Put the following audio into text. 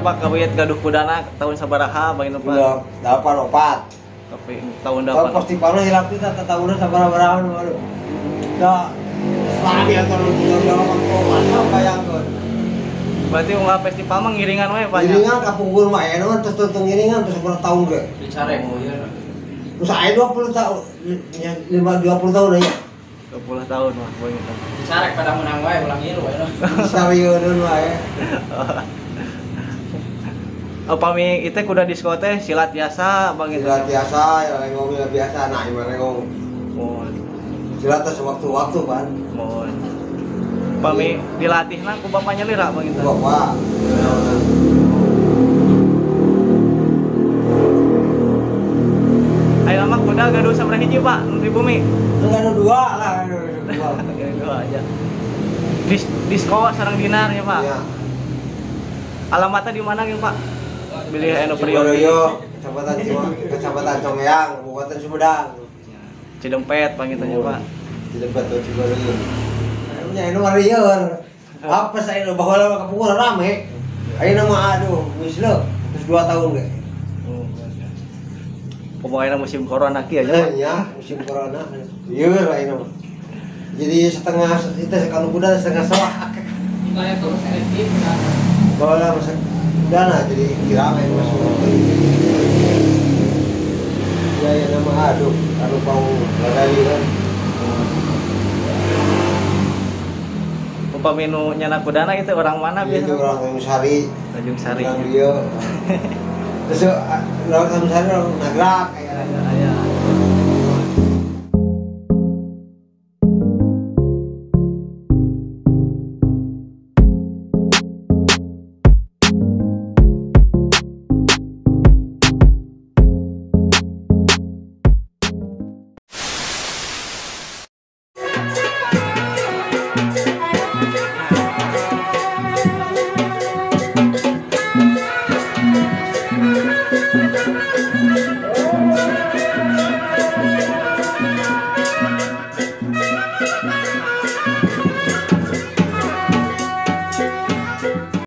Bapak kawit gaduh kudana tahun sabaraha bang Pak? 84. Tapi tahun 8. Festivalnya hilap itu tahunan sabaraha baru. Da lagi atau lu bayangkeun. Berarti unggal festival mah ngiringan we Pak. Ngiringan kapungkur mah aya mah terus teu ngiringan terus berapa tahun ge. Dicarek ieu. Terus aya 20 tahun, 20 tahun aya. 20 tahun mah poin itu. Dicarek pada menang wae ulah ngilu wae. Sarieun wae. Upami itu kuda disko teh silat biasa bang itu. Silat biasa, ya renggong biasa, nah ieu renggong. Mohon. Silat teh sewaktu-waktu kan. Mohon. Upami dilatihna ku bapaknya lira bang itu. Bapak. Ayeuna mah kuda gaduh sabaraha hiji Pak di bumi? Gaduh dua lah, dua. Gaduh dua aja. Disko sareng dinar ya Pak. Ya. Alamatnya di mana gitu Pak? Bilih anu priori. Cibaroyo, Kecamatan Conggeang, Kabupaten Sumedang. Cidempet pangitannya Pak. Cidempet tuh Cibaroyo. Nya anu marieur. Apa saya baheula mah kapungkur rame. Ayeuna mah aduh, geus leuh, terus 2 tahun ge. Pokoknya musim corona kieu aja Pak. Ya, musim corona. Lieur ayeuna mah. Jadi setengah itu kalau kuda setengah sawah. Kayak terus elektrik kan. Baheula masa kuda nah jadi kirang ayeuna mah. Ya ya nama aduh, anu pau ladali kan. Upami nu nyana kudana itu orang mana biasa? Itu orang Tanjung Sari. Tanjung Sari. Orang dia. Terus orang Tanjung Sari orang Nagrak kayak. Aya.